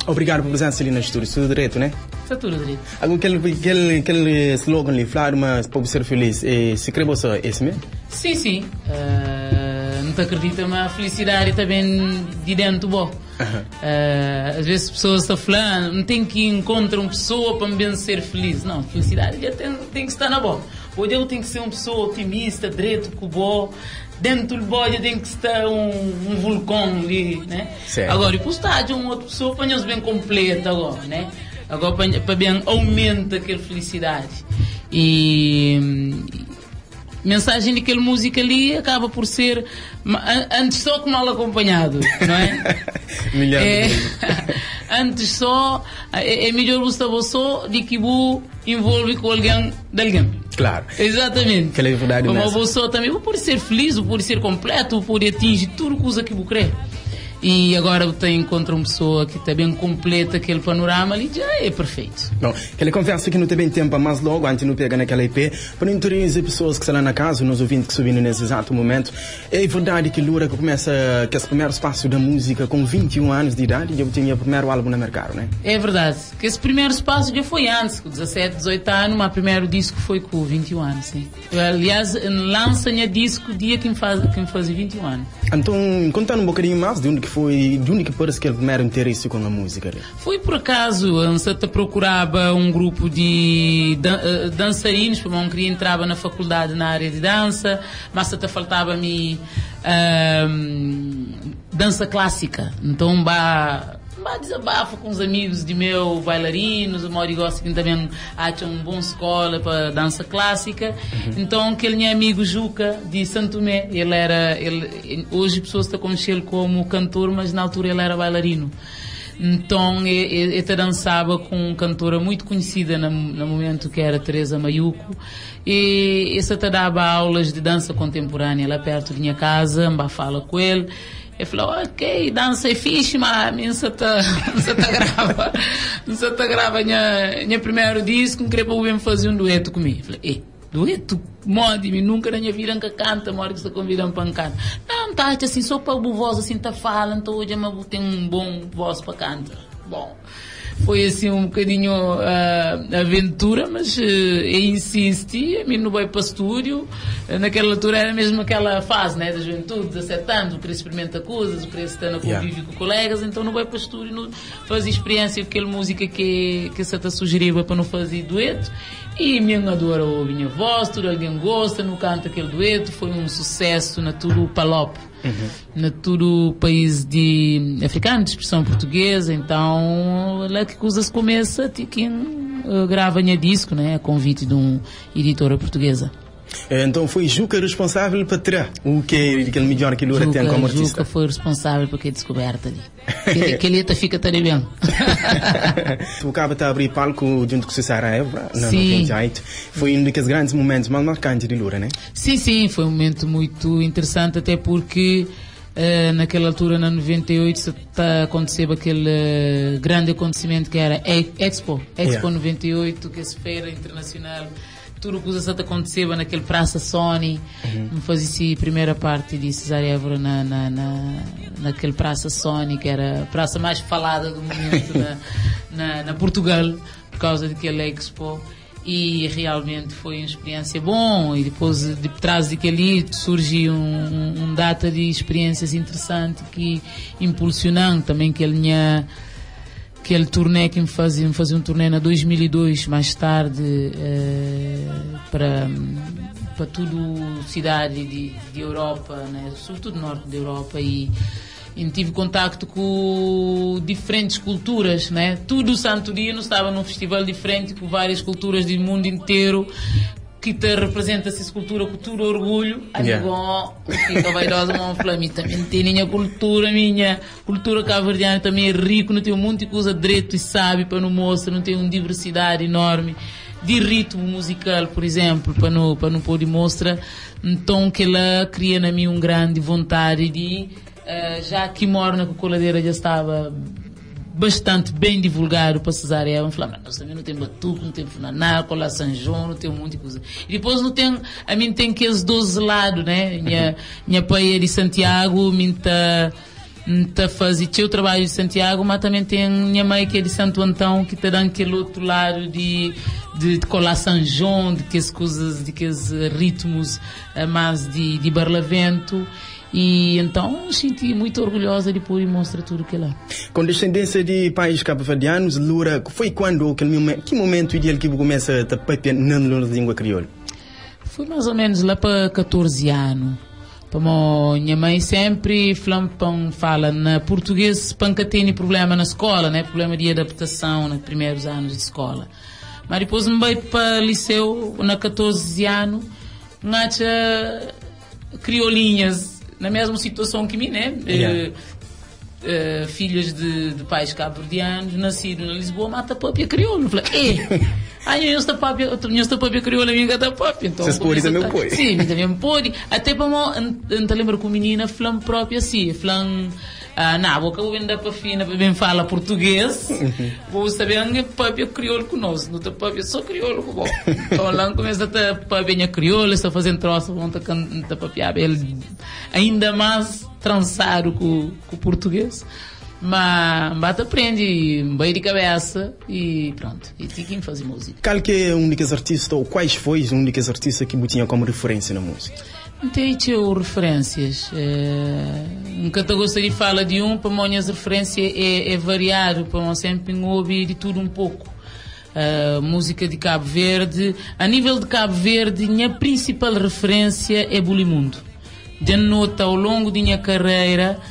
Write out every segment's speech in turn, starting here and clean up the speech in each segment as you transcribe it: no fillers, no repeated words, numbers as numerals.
Obrigado pa presença ali na estúdio. Tudo direito, né? Está tudo direito. Agora, aquele slogan ali, flado, mas para ser feliz, é, se crê você, esse mesmo? Sim, sim. Não te acredita, mas a felicidade também de dentro, bom. Às vezes as pessoas estão falando, não tem que encontrar uma pessoa para bem ser feliz. Não, felicidade já tem que estar na boa. Ou eu tenho que ser uma pessoa otimista, direito, com o bom. Dentro do bode tem que estar um vulcão ali, né? Certo. Agora, e por estar de uma outra pessoa, para nós bem completa agora, né? Agora, para bem aumenta aquela felicidade. E mensagem daquela música ali acaba por ser antes só que mal acompanhado, não é? Melhor. É, antes só, é melhor você estar só de que você envolve com alguém de alguém. Claro. Exatamente. Aquela é verdade Como mesmo. você também, você pode ser feliz, você pode ser completo, você pode atingir tudo que você quer. E agora você encontra uma pessoa que também completa aquele panorama ali, já é perfeito. Bom, aquela conversa que não tem tempo, mas logo antes não pega naquela IP, para introduzir pessoas que estão lá na casa, nos ouvintes que subindo nesse exato momento. É verdade que Lura que começa que esse primeiro espaço da música com 21 anos de idade, e eu tinha o primeiro álbum no mercado, né? É verdade, que esse primeiro espaço já foi antes, com 17, 18 anos, mas o primeiro disco foi com 21 anos, sim. Eu, aliás, lança meu disco o dia que me faz 21 anos. Então, contando um bocadinho mais de onde que foi, de onde que parece que ele primeiro interesse com a música ali? Foi por acaso, a Ansata procurava um grupo de dançarinos, porque não queria entrar na faculdade na área de dança, mas até faltava-me dança clássica. Então, bah desabafo com os amigos de meu bailarinos, o Mauri gosta que também acha um bom escola para dança clássica. Então, aquele meu amigo Juca de Santo Tomé, hoje as pessoas estão conhecendo ele como cantor, mas na altura ele era bailarino. Então, ele dançava com uma cantora muito conhecida no momento, que era Teresa Mayuko, e esse até dava aulas de dança contemporânea lá perto da minha casa, mbá fala com ele. Ele falou, ok, dança é fixe, mas não se tá, não se tá grava, não se tá grava minha primeiro disco, não queria para o fazer um dueto comigo. Eu falei, ei, dueto? Mode, me nunca na minha vida nunca canta, morde que você convida para cantar. Não, tá, assim, só para o voz, assim, tá falando, então hoje mas tem um bom voz para cantar. Bom, foi assim um bocadinho aventura, mas eu insisti, a mim não vai para o estúdio. Naquela altura era mesmo aquela fase, né, da juventude, 17 anos, o querer experimentar coisas, o querer estar no convívio com colegas, então não vai para o estúdio, não fazia experiência com aquela música que se te sugeria para não fazer dueto. E minha adora ouvir minha voz, tudo alguém gosta, não canta aquele dueto, foi um sucesso na tudo Palop. Na todo país de africano, de expressão portuguesa, então lá que coisa se começa, quem grava minha disco, né, a convite de uma editora portuguesa. Então foi Juca responsável para tirar o que aquele melhor que Lura tem como artista. Juca foi responsável porque é descoberta ali. Que ele até fica também bem. Tu acaba de abrir palco junto com Cesária Évora, na Sim. 98. Foi um dos grandes momentos mais marcantes de Lura, né? Sim, sim, foi um momento muito interessante, até porque naquela altura, na 98, se tá aconteceu aquele grande acontecimento que era Expo 98, que é a feira internacional. Tudo o que se aconteceu naquele Praça Sony, me fazia a primeira parte de Cesária Évora naquele Praça Sony, que era a praça mais falada do momento na Portugal, por causa daquele Expo. E realmente foi uma experiência boa, e depois de trás daquele surgiu um data de experiências interessante que impulsionando também que ele tinha aquele turnê que me fazia um turnê na 2002, mais tarde, para tudo cidade de Europa, né? Sobretudo norte da Europa, e tive contacto com diferentes culturas, né? Tudo o santo dia não estava num festival diferente com várias culturas do mundo inteiro, que te representa essa cultura com todo orgulho. Amigo, fica vaidosa, mas fala, mim também tem minha cultura, minha cultura cabo-verdiana também é rico, não tem um monte de coisa direito e sabe para não mostrar, não tem uma diversidade enorme de ritmo musical, por exemplo, para não poder mostrar. Então que ela cria na mim uma grande vontade de, já que moro na coladeira já estava bastante bem divulgado para Cesária Évora, falar, mas nós também não tem batuque, não tem funaná, cola São João, não tem um monte de coisa. E depois não tem, a mim tem aqueles 12 lados, né? Minha pai é de Santiago, mim tá, N ta faze txeu trabadju di Santiago, mas também tem minha mãe que é de Santo Antão, que ta dan aquele outro lado de colar São João, de que as coisas, de que os ritmos mais de Barlavento. E então me senti muito orgulhosa de poder mostrar tudo que lá. Com descendência de pais cabo-verdianos, Lura, foi quando, aquele que momento ideal que começa a papia na língua crioula? Foi mais ou menos lá para 14 anos. Como minha mãe sempre flampão fala na português, para tem problema na escola, né? Problema de adaptação nos primeiros anos de escola. Mas depois me veio para liceu, na 14 anos, ngacha criolinhas, na mesma situação que mim, né? Yeah. Filhas de pais cabo-verdianos, nascido na Lisboa, mata papia crioulo. Falei, eh, ai, eu estou papia, eu estou papia crioula, minha gata papia. Então, Vocês podem também pode. Sim, também pode. Até para não te lembro com menina, flam própria assim, flam, não, vou que eu vendo para fina, bem fala português, vou saber que papia crioulo conosco, não tá papia só crioulo com bom. Então lá começa a papia crioula, está fazendo troço, vão tá canta papia, ele ainda mais trançado com o português, mas bate aprende, bem de cabeça e pronto, e tem quem faz música. Qual que é um dos artistas, ou quais foi um dos artistas que tinha como referência na música? Não tenho referências. Nunca te gostaria de falar de um, para mim as referências é variado, para mim sempre ouvi de tudo um pouco. Música de Cabo Verde, a nível de Cabo Verde, minha principal referência é Bulimundo. De nota ao longo da minha carreira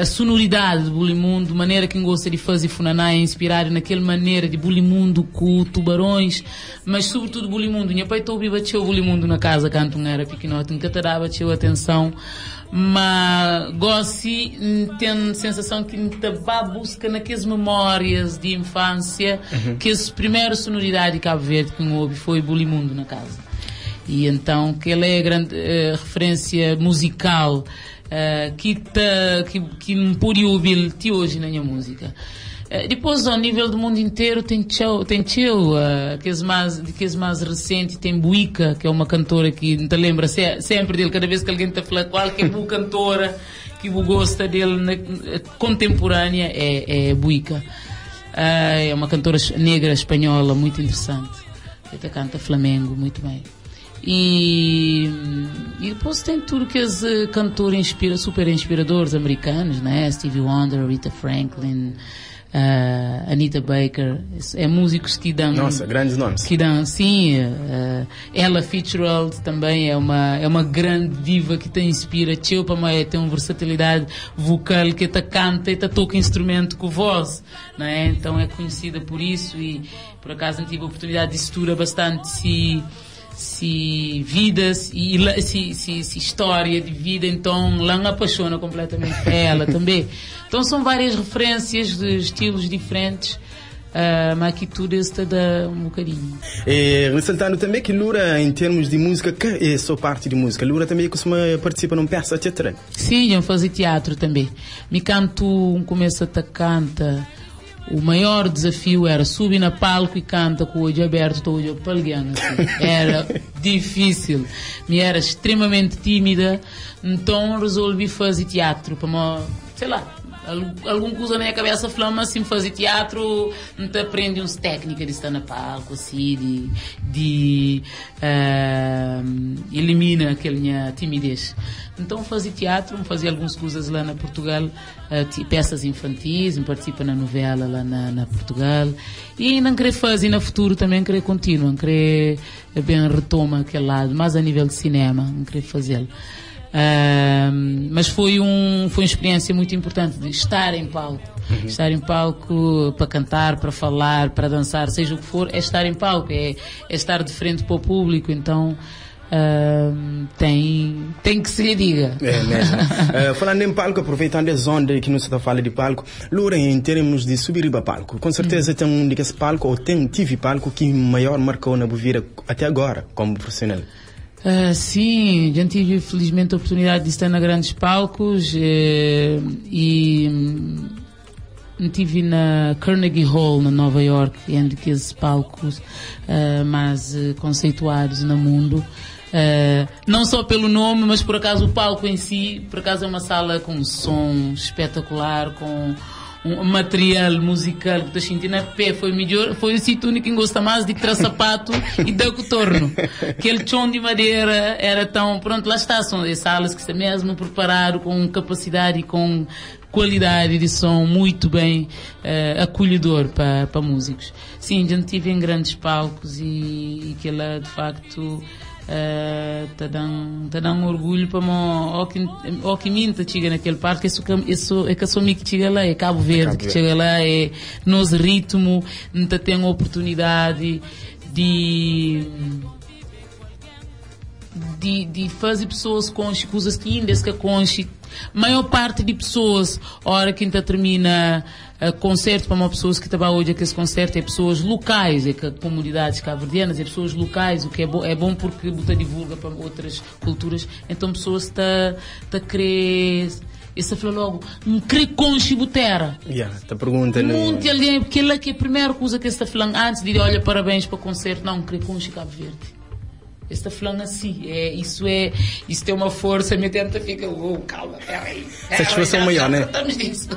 a sonoridade de Bulimundo, maneira que gosta de fazer funaná é inspirado naquela maneira de Bulimundo com tubarões, mas sobretudo Bulimundo. Minha pai ouvi bateu Bulimundo na casa quando não era pequenote, nunca te dava bateu atenção, mas gosto tem sensação que te vá busca naquelas memórias de infância, que a primeira sonoridade de Cabo Verde que eu ouvi foi Bulimundo na casa. E então, que ela é a grande referência musical que me pude ouvir até hoje na minha música. Depois, ao nível do mundo inteiro, tem tchau, aqueles mais recente, tem Buíca, que é uma cantora que não te lembra sempre dele, cada vez que alguém te fala qual que é boa cantora que gosta dele, contemporânea, é Buíca. É uma cantora negra espanhola, muito interessante. Ela canta flamengo muito bem. E depois tem tudo que os cantores super inspiradores americanos, né? Stevie Wonder, Rita Franklin, Anita Baker, é músicos que dão... Nossa, grandes nomes. Que dão, sim. Ella Fitzgerald também é uma grande diva que te inspira. Tcheu para tem uma versatilidade vocal que te canta e te toca instrumento com voz, né? Então é conhecida por isso e por acaso não tive a oportunidade de estudar bastante se vidas e se história de vida, então lá me apaixona completamente por ela também. Então são várias referências de estilos diferentes, mas aqui tudo está dá um bocadinho. Ressaltando também que Lura, em termos de música, que é só parte de música, Lura também costuma participar numa peça teatral. Sim, eu faço teatro também. Me canto, começo a canta. O maior desafio era subir na palco e canta com o olho aberto, estou o olho palgueando, assim. Era difícil. Me era extremamente tímida, então resolvi fazer teatro para uma, sei lá, alguma coisa na minha cabeça flama assim, fazer teatro, não te aprende uns técnicas de estar na palco, assim, de elimina aquela minha timidez. Então fazia teatro, fazia algumas coisas lá na Portugal, peças infantis, participa na novela lá na Portugal, e ainda não queria fazer no futuro também, queria continuar, queria bem retoma aquele lado, mas a nível de cinema, não queria fazê-lo. Mas foi uma experiência muito importante de estar em palco. Estar em palco para cantar, para falar, para dançar, seja o que for, é estar em palco, é estar de frente para o público, então tem que se lhe diga. É mesmo. Falando em palco, aproveitando a zona que não se está falando de palco, Lura, em termos de subir para palco, com certeza tem um desse palco, ou tem tive palco que maior marcou na vida até agora, como profissional. Sim, já tive felizmente a oportunidade de estar na grandes palcos e estive na Carnegie Hall, na Nova York, entre aqueles palcos mais conceituados no mundo. Não só pelo nome, mas por acaso o palco em si, por acaso é uma sala com um som espetacular, com um material musical que estou sentindo na pé, foi melhor, foi o sítio único que gosta mais de trazer sapato e dar contorno. Aquele chão de madeira era tão, pronto, lá está, são as salas que está mesmo preparado com capacidade e com qualidade de som muito bem acolhedor para músicos. Sim, a gente tive em grandes palcos e que ela de facto tá dando um orgulho para o que minta chega naquele parque, isso é que sou que chega lá, é Cabo Verde que chega lá, é nosso ritmo, não tem oportunidade de fazer pessoas com coisas que ainda se conche. Maior parte de pessoas, hora que ainda termina concerto para uma pessoa que está hoje aquele concerto é pessoas locais, é que comunidades cabo-verdianas, é pessoas locais, o que é bom, é bom porque bota divulga para outras culturas, então pessoas está tá querer, esse falou logo, não querer conche botera. Yeah, te pergunta, muito alguém, porque ela que é a primeira coisa que está falando antes de olha parabéns para o concerto, não, querer conche Cabo Verde. Está falando assim, isso tem uma força, me tenta fica, oh, calma, peraí. Satisfação maior, né? Tratamos disso.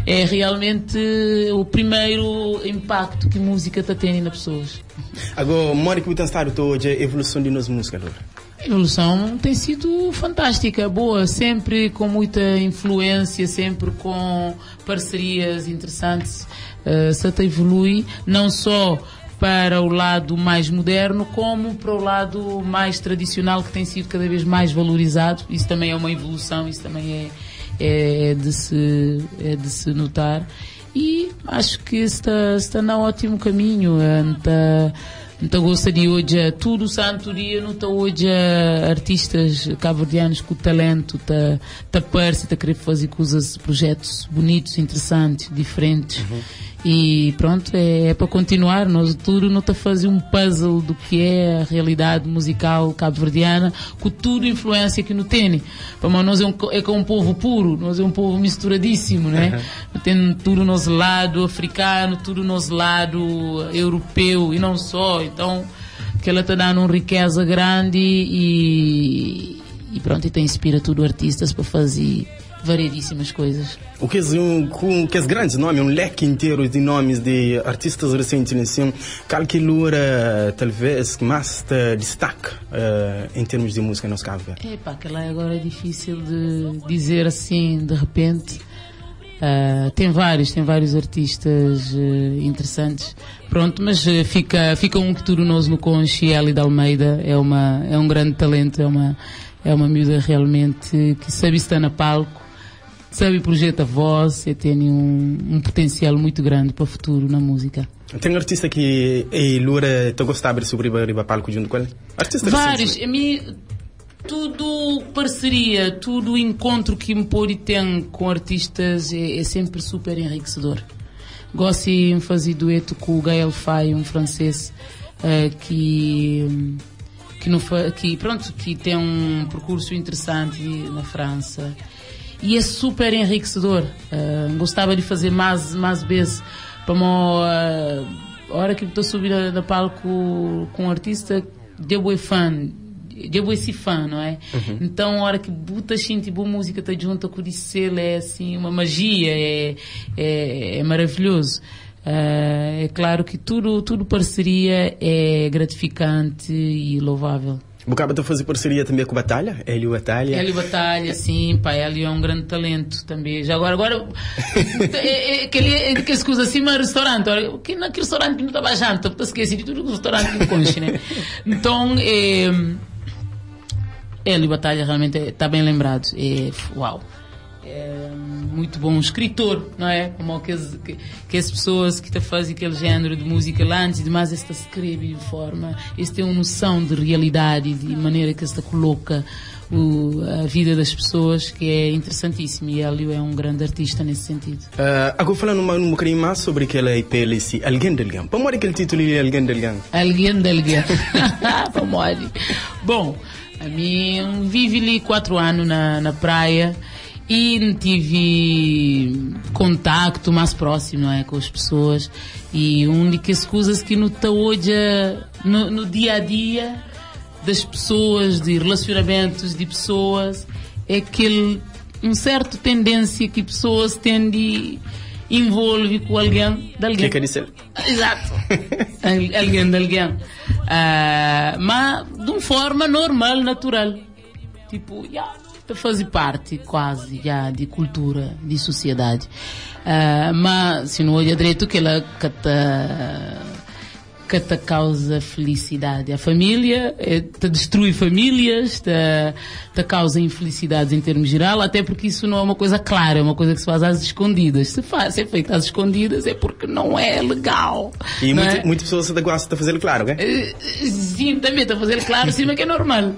É realmente o primeiro impacto que música está tendo nas pessoas. Agora, Mónica, que você está hoje, a evolução de nossa música, Loura? A evolução tem sido fantástica, boa, sempre com muita influência, sempre com parcerias interessantes. Sata evolui, não só para o lado mais moderno, como para o lado mais tradicional, que tem sido cada vez mais valorizado. Isso também é uma evolução, isso também é de se notar. E acho que está no ótimo caminho. Então gosto de hoje, tudo santo dia, não está hoje artistas cabo-verdianos com talento, tá parece, tá querer fazer coisas, projetos bonitos, interessantes, diferentes. Uhum. E pronto, é para continuar. Nós tudo não está a fazer um puzzle do que é a realidade musical cabo-verdiana, com tudo influência que não tem. Para nós é um povo puro, nós é um povo misturadíssimo, né? Uhum. Tem tudo o nosso lado africano, tudo o nosso lado europeu e não só. Então, que ela está dando uma riqueza grande e pronto, e te inspira tudo artistas para fazer variedíssimas coisas. O que com que grandes nomes, um leque inteiro de nomes de artistas recentes, assim, qual que Loura talvez mais te destaque em termos de música no Cabo Verde? Epá, aquela agora é difícil de dizer assim, de repente. Tem vários artistas interessantes. Pronto, mas fica um que tudo nós no conche, Eli de Almeida, é um grande talento, é uma miúda realmente que sabe estar na palco, sabe projeta a voz e tem um potencial muito grande para o futuro na música. Tem um artista que a Loura te gostava de subir para palco junto com ele? Artista vários. A mim, tudo parceria, tudo encontro que me pode ter com artistas é sempre super enriquecedor. Gosto de fazer dueto com o Gaël Faye, um francês que tem um percurso interessante na França. E é super enriquecedor. Gostava de fazer mais vezes. Para uma hora que estou subindo na palco com um artista, devo é fã. Devo esse fã, não é? Uhum. Então, a hora que buta gente boa música está junto com o selo, é assim uma magia, é maravilhoso. É claro que tudo parceria é gratificante e louvável. Bocaba de fazer parceria também com Batalha? Hélio Batalha. Hélio Batalha, sim, pá, Hélio é um grande talento também. Já agora, que se usa assim, mas restaurante, olha, que naquele restaurante que não estava janta, porque esqueci de tudo o restaurante que não conche, né? Então, Hélio Batalha realmente está bem lembrado. Uau. É muito bom escritor, não é? Como que as pessoas que te fazem aquele género de música lá antes e demais, esta escreve de forma, este tem uma noção de realidade, de maneira que esta coloca a vida das pessoas, que é interessantíssimo, e Hélio é um grande artista nesse sentido. Agora falando um bocadinho mais sobre aquela IP, Alguém de Alguém. Para aquele título de Alguém de Alguém? Alguém de Alguém. Para Bom, a mim vivi ali 4 anos na praia e tive contacto mais próximo, não é, com as pessoas, e um de que as coisas que no hoje no dia a dia Das pessoas, de relacionamentos de pessoas, é aquele um certo tendência que pessoas têm de envolve com alguém de alguém. Que quer dizer? Exato. Alguém de alguém. Mas de uma forma normal, natural. Tipo, yeah, faz parte quase já de cultura, de sociedade. Mas se não olha direito, que ela que te causa felicidade. A família te destrui famílias, te causa infelicidades em termos geral, até porque isso não é uma coisa clara, é uma coisa que se faz às escondidas. Se faz, se é feito às escondidas é porque não é legal. E muitas pessoas até gostam de fazer claro, ok? Sim, também está a fazer claro, sim, mas que é normal.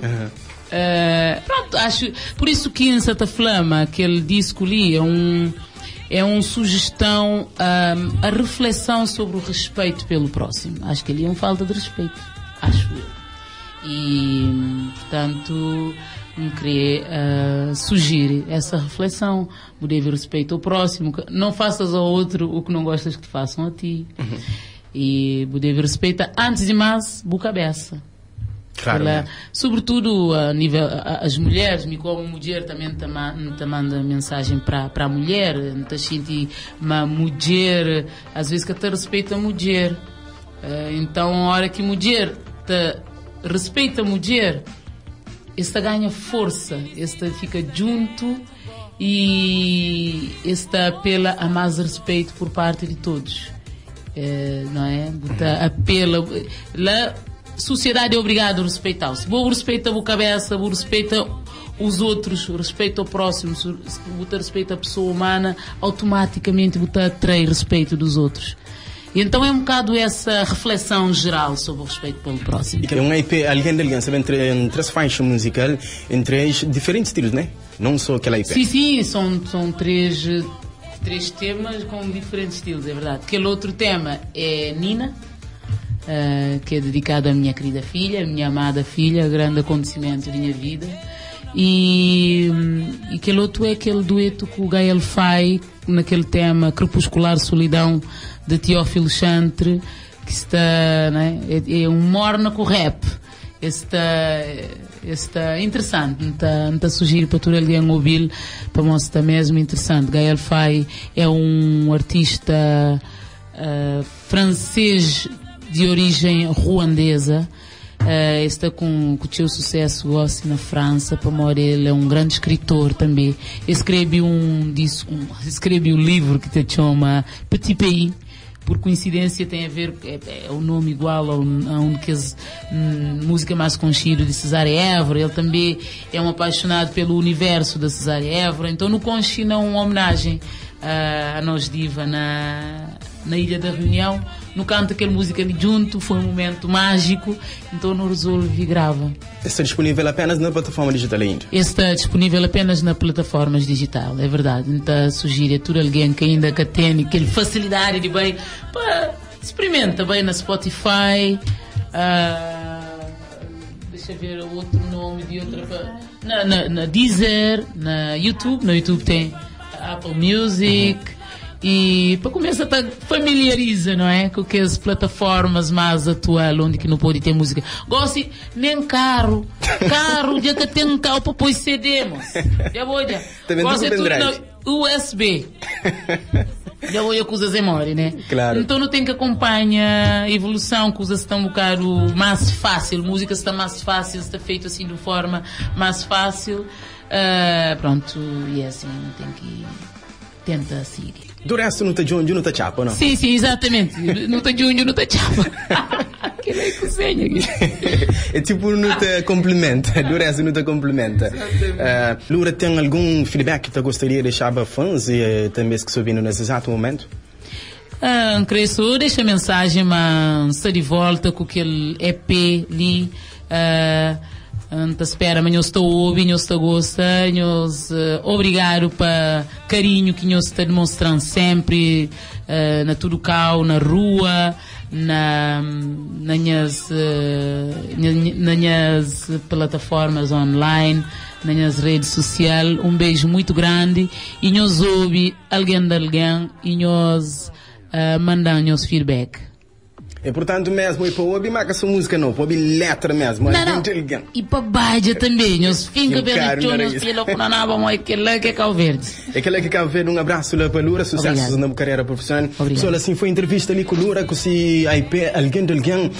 Pronto, acho, por isso que em Santa Flama, aquele disco ali é uma sugestão, a reflexão sobre o respeito pelo próximo. Acho que ali é uma falta de respeito, acho eu. E, portanto, me queria sugerir essa reflexão. O dever respeito ao próximo. Não faças ao outro o que não gostas que te façam a ti. E o dever respeito, antes de mais, boa cabeça. Claro. Ela, sobretudo a nível as mulheres, me como mulher também te manda mensagem para a mulher, te sente uma mulher, às vezes que até respeita a mulher. Então, a hora que mulher te respeita a mulher, esta ganha força, esta fica junto e esta apela a mais respeito por parte de todos. Não é? Bota apela lá. Sociedade é obrigada a respeitar-se. Vou respeita a cabeça, vou respeita os outros, respeita o próximo, se você respeita a pessoa humana, automaticamente você atrai respeito dos outros. E então é um bocado essa reflexão geral sobre o respeito pelo próximo. E que é um EP, alguém de alguém, sabe, entre três faixas musical, em três diferentes estilos, né? Não só aquela EP. Sim, sim, são três temas com diferentes estilos, é verdade. Aquele outro tema é Nina, que é dedicado à minha querida filha, à minha amada filha, grande acontecimento da minha vida. E aquele outro é aquele dueto que o Gael faz naquele tema Crepuscular Solidão de Teófilo Chantre, que está, né, é um morna com rap. Está interessante, não está sugiro para todo alguém ouvir, para mostrar mesmo interessante. Gael Faye é um artista francês de origem ruandesa, está com o seu sucesso gosto na França, para morrer, ele é um grande escritor também. Escreve um livro que te chama Petit Pays. Por coincidência tem a ver, é o nome igual a um que música mais conhecida de Cesária Évora. Ele também é um apaixonado pelo universo da Cesária Évora, então no Conchina uma homenagem a nós diva na Ilha da Reunião, no canto aquela música ali junto, foi um momento mágico, então não resolvi grava. Está disponível apenas na plataforma digital ainda? Está disponível apenas na plataformas digital, é verdade. Então sugiro a todo alguém que ainda que tem aquela facilidade de bem, pá, experimenta bem na Spotify, deixa ver outro nome de outra, na Deezer, na YouTube, no YouTube tem Apple Music. E para começar a familiariza, não é? Com que as plataformas mais atuais, onde que não pode ter música. Gosto nem carro. Carro, já que tem um carro para pôr CD, moço. Já vou, já. Gosto é tudo na USB. Já vou eu que usa memória, né? Claro. Então não tem que acompanhar a evolução, que usa-se tão um bocado mais fácil. Música está mais fácil, está feito assim de forma mais fácil. Pronto, e é assim, tem que tenta seguir. Do resto não tá junho, não tá chapa, não? Sim, sim, exatamente. Não tá junho, não tá chapa. Aquele é cozinha aqui. É tipo, não te complementa. Do resto não te complementa. Lura, tem algum feedback que tu gostaria de deixar para fãs e também que estão ouvindo nesse exato momento? Cresço, deixa a mensagem, mas está de volta com aquele EP ali. Anta espera, mas nós estou ouvindo, nós estou gostando, nós obrigado para carinho que nós está demonstrando sempre na Turucau, na rua, na minhas plataformas online, nas minhas redes sociais. Um beijo muito grande e nós ouve alguém de alguém e nós mandamos feedback. É portanto mesmo, é pa obi, mas ka só música não, pa obi letra mesmo, Não, alguém não. de alguém. E pa badja também, nhos finca Um bem no caro chão, na nhos raiz. pila com nada, mas aquele lá que é Cabo Verde. É aquela que Cabo Verde, um abraço lá para Lura, sucessos Obrigada. na carreira profissional. Obrigada. Pessoal, assim foi a entrevista ali com Lura, com se IP, alguém de alguém.